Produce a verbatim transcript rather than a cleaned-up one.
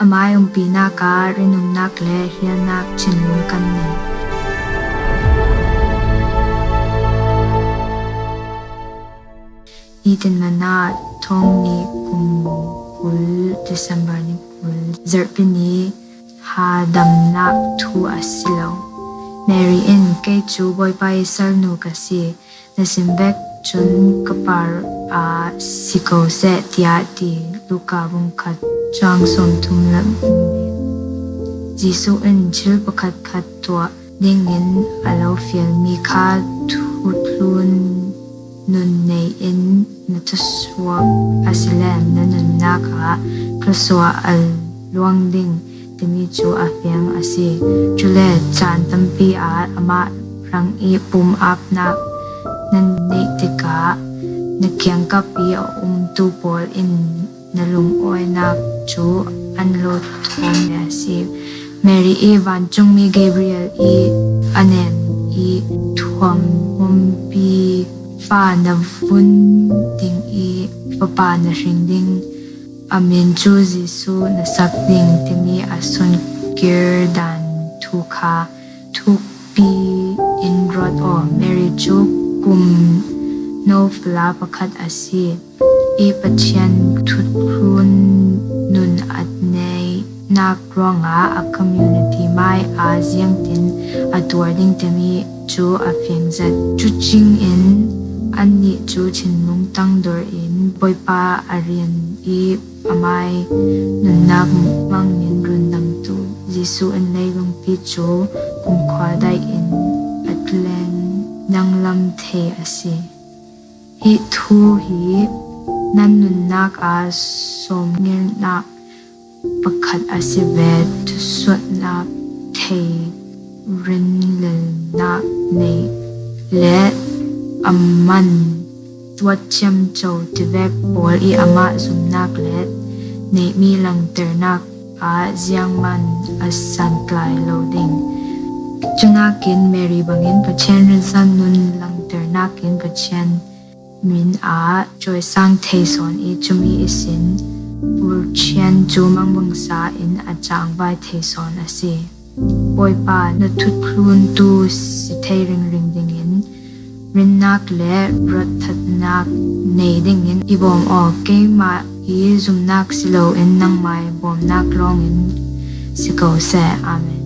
Amah i umpinak ah rinumnak le hialnak thinlung kan nei. Nitin Manna, thawng nih kum kul, December ni kul, Zarhpi ni, hadamnak thu a si lo. Mary in, "Kei cu Bawipa i salnu ka si. Na sim vek cun ka par ah si ko seh," tiah ti. Luka bung khat, cang sawmthum le Jesuh in thil pakhatkhat tuah dingin a lo fialmi kha thuthlun nun nei in na thluasuak asile na nunnak ah thluasuah a luang ding timi cu a fiang a si. Cule caan tampi ah amah hrang i pumapnak na neih tikah na kiangkap i a umtu pawl in na lungawinak cu an lo thuam ve a si. Mary i vancungmi Gabriel i a nen i thuam humpi fa na vun ding i fapa na hring ding, a min cu Jesuh na sak ding timi a sunkir dan thu kha thukpi in ruat aw. Mary cu kum no fala pakhat a si i Pathian thuthlun nun a neinak ruangah a community mai ah ziangtin a tuar ding timi cu a fiang zet. Cucing in annih cu thinlung tangdor in Bawipa a rian i amai nunnak hmangin rundamtu Jesuh in leilungpi cu kumkhua daih in a tleng danglam thei a si. Hi thu hi nan nunnak ah sawmngernak pakhat a si ve. Thusuahnak thei, rinlelnak nei le a man tuat ciamco tivek pawl i amah zumnak le neihmi langternak ah ziangman a santlai lo ding. Cunakin Mary bangin Pathian rinsan nun langternak in Pathian min ah cawisang thei sawn i cumi ihsin purchian cu mangbangsa in a cangvai thei sawn a si. Bawipa, na thuthluntu si thei ringring dingin rinnak le ruatthatnak nei dingin i bawm aw. Keimah i zumnak si loin nangmah i bawmnak lawngin si ko seh. Amen.